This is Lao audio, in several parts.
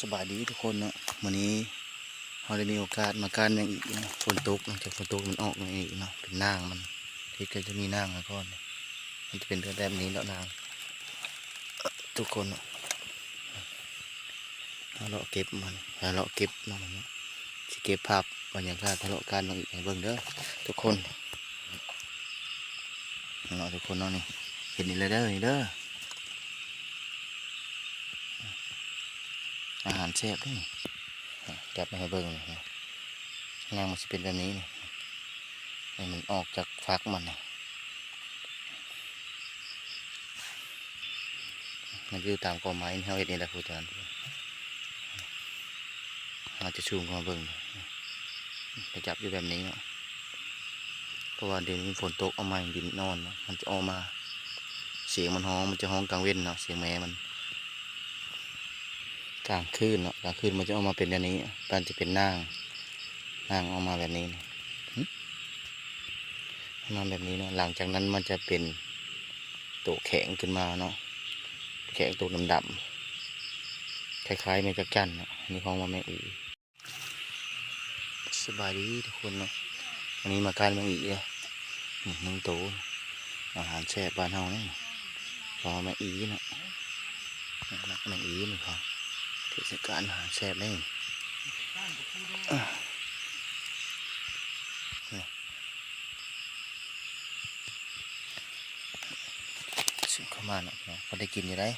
ສະບາຍດີທຸກຄົນເນາະ, ມື້ນີ້ເຮົາໄດ້ມີໂອກາດມາກ້ານແມງອີເນາະ. ຝົນຕົກ ຫຼັງຈາກຝົນຕົກມັນອອກແມງອີເນາະ, ເປັນນາງມັນ ທີ່ເຄີຍຈະມີນາງມາກ່ອນ, ມັນຈະເປັນແບບນີ້ເນາະນາງ ທຸກຄົນເນາະ. ເຮົາເລາະເກັບມັນ ເຮົາເລາະເກັບເນາະ, ຊິເກັບພາບບັນຍາກາດເຮົາເລາະກ້ານແມງອີໃຫ້ເບິ່ງເດີທຸກຄົນເນາະ. ທຸກຄົນເນາະ ນີ້ ເຫັນນີ້ແຫຼະເດີ ນີ້ເດີ. ອາຫານແຊບເດ້ນີ້. ຈັບມາໃຫ້ເບິ່ງນີ້ ນາງມັນຊິເປັນແບບນີ້ນີ້, ໃຫ້ມັນອອກຈາກຝັກມັນນີ້. ມັນຢູ່ຕາມກໍໄມ້ ເຮົາເຮັດນີ້ແຫຼະ ຜູ້ຕົວນັ້ນ. ເຮົາຈະຊູມເຂົ້າມາເບິ່ງ ໄປຈັບຢູ່ແບບນີ້ເນາະ, ເພາະວ່າດຽວນີ້ຝົນຕົກ ເອົາໄມ້ດິນນອນເນາະ, ມັນຈະອອກມາ ສຽງມັນຮ້ອງ ມັນຈະຮ້ອງກາງເວັນເນາະ ສຽງແມ່ມັນ. ກາງຄືນເນາະ ກາງຄືນມັນຈະອອກມາເປັນແນວນີ້, ມັນຈະເປັນນາງ ນາງອອກມາແບບນີ້ນີ້ ຫຶ ອອກມາແບບນີ້ເນາະ. ຫຼັງຈາກນັ້ນມັນຈະເປັນໂຕແຂງຂຶ້ນມາເນາະ, ແຂງໂຕດຳໆ ຄ້າຍໆແມງຈັກຈັ່ນເນາະ. ອັນນີ້ເຂົາເອີ້ນວ່າແມງອີ. ສະບາຍດີທຸກຄົນເນາະ, ວັນນີ້ມາກ້ານແມງອີເດີ. ນີ້ໜຶ່ງໂຕ ອາຫານແຊບບ້ານເຮົານີ້ ເພາະວ່າແມງອີເນາະ, ແມງອີນີ້ເຂົາເທດສະການອາຫານແຊບເດ້. ນີ້ ຊື້ເຂົ້າມາເນາະ ພໍໄດ້ກິນຢູ່ໄດ໋.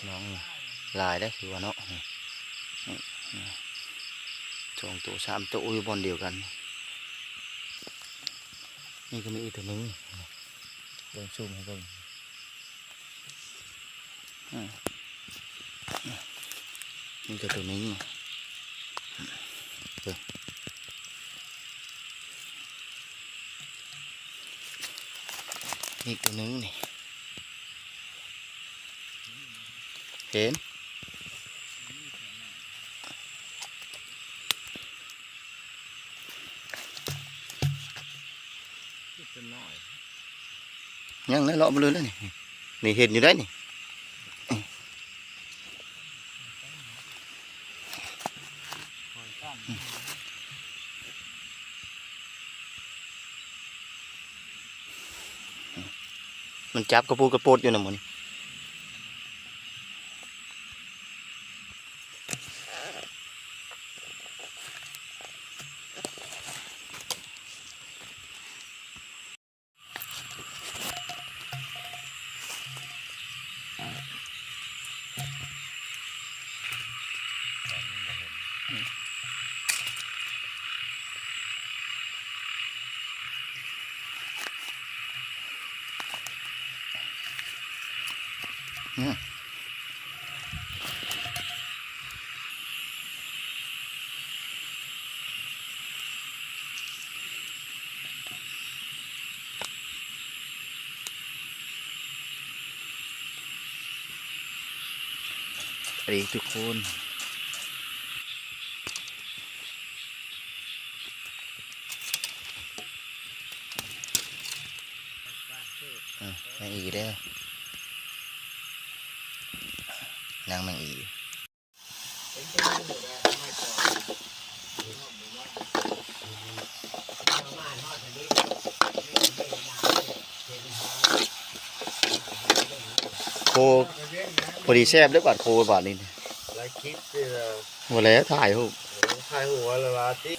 ນ້ອງຫຼາຍເດ້ ຄືວ່າເນາະ, ສອງໂຕ ສາມໂຕ ຢູ່ບ່ອນດຽວກັນ. ນີ້ກໍມີອີກໂຕໜຶ່ງ ເບິ່ງ ຊູມໃຫ້ເບິ່ງ. ອືມ ນີ້ກໍໂຕໜຶ່ງ ເບິ່ງ ອີກໂຕໜຶ່ງນີ້ ເຫັນ. ຍັງນະ ເລາະມາເລີຍແລ້ວນີ້ ນີ້ເຫັນຢູ່ໄດ໋ນີ້. ມັນຈັບກະປູດກະປົດຢູ່ນຳໝູ່ນີ້. สวัสดีทุกคน อ่ะ แมงอีเด้อ นางแมงอี โค พอดีแซ่บเด้อบาดโคบาดนี้ หลายคลิปเลยนะ บ่แล้ว ถ่ายรูป เออ ถ่ายรูปไว้ละลาติ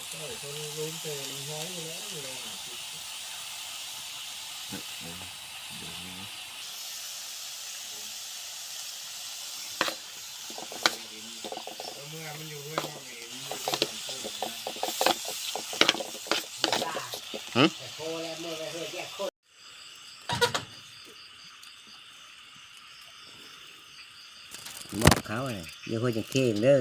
หึ บอกเขาเลย อย่าพูดอย่างเข้มเด้อ